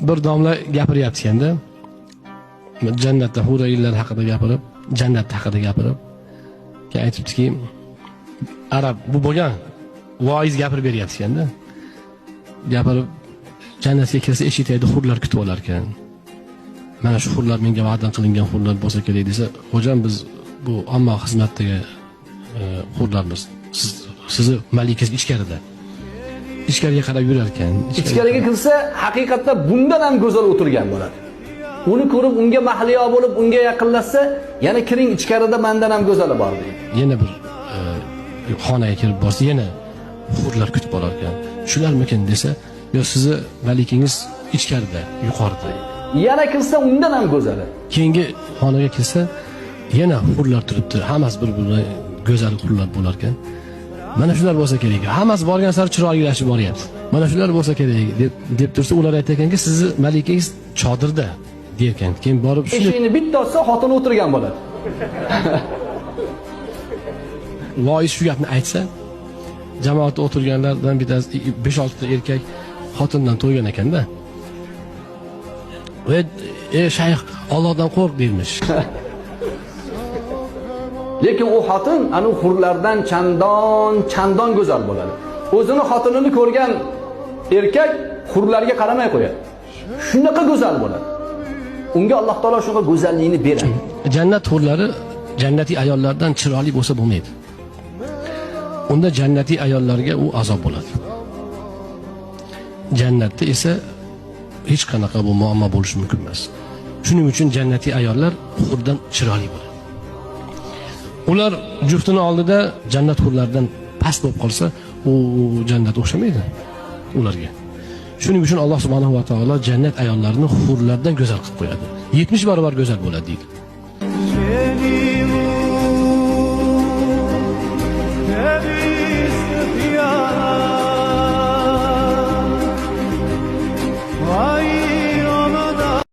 Bir domla gapiryapti ekanda, jannatda huriylar haqida gapirib, jannat haqida gapirib, keyin aytibdiki, arab bu bo'lgan voiz gapirib beryapti ekanda. Gapirib jannatga kirsa eshik tagida hurlar kutib olar ekan. Mana shu hurlar menga va'da qilingan hurlar bo'lsa kerak desa, "Xo'jam, biz bu omma xizmatdagi hurlarmiz. Siz sizni malikangiz ichkarida." Ichkariga qarab yurar ekan. Ichkariga kirsa, haqiqatda bundan ham go'zal o'tirgan bo'ladi. Uni ko'rib unga mahliyo bo'lib, unga yaqinlashsa, yana kiring ichkarida mendan ham go'zali bor deydi. Yana bir xonaga kirib borsa, yana hurlar kutib olar ekan. Shularmikin desa, "Yo, sizni malikangiz ichkarida, yuqorida." Yana kirsa undan ham go'zali. Keyingi xonaga kirsa, yana hurlar turibdi. Hammasi bir-biridan go'zal hurlar bo'lar ekan. Mana shular bo'lsa kerak. Hammasi borgan sari chiroylilashib boryapti. Mana shular bo'lsa kerak deb tursa, ular aytar ekanki, sizni malikangiz chodirda derkan. Keyin borib shuni Eshikni bitta ochsa, xotin o'tirgan bo'ladi. Voiz shu gapni aytsa, jamoatda o'tirganlardan bittasi 5-6 ta erkak xotindan to'ygan ekanda. Ey shayx, Allohdan qo'rq deymish. Lekin u xotin anu hurlardan chandon chandon go'zal bo'ladi. O'zini xotinini ko'rgan erkak hurlarga qaramay qo'yadi. Shunaqa go'zal bo'ladi. Unga Alloh taolo shunaqa go'zallikni beradi. Jannat hurlari jannatiy ayollardan chiroyli bo'lsa bo'lmaydi. Unda jannatiy ayollarga u azob bo'ladi. Jannatda esa hech qanaqa bu muammo bo'lishi mumkin emas. Shuning uchun jannatiy ayollar hurdan chiroyli bo'ladi. Ular juftini oldida jannat hurlaridan past bo'lib qolsa, u jannat o'xshamaydi ularga. Shuning uchun Alloh subhanahu va taolo jannat ayollarini hurlardan go'zal qilib qo'yadi. 70 barobar go'zal bo'ladi deydi.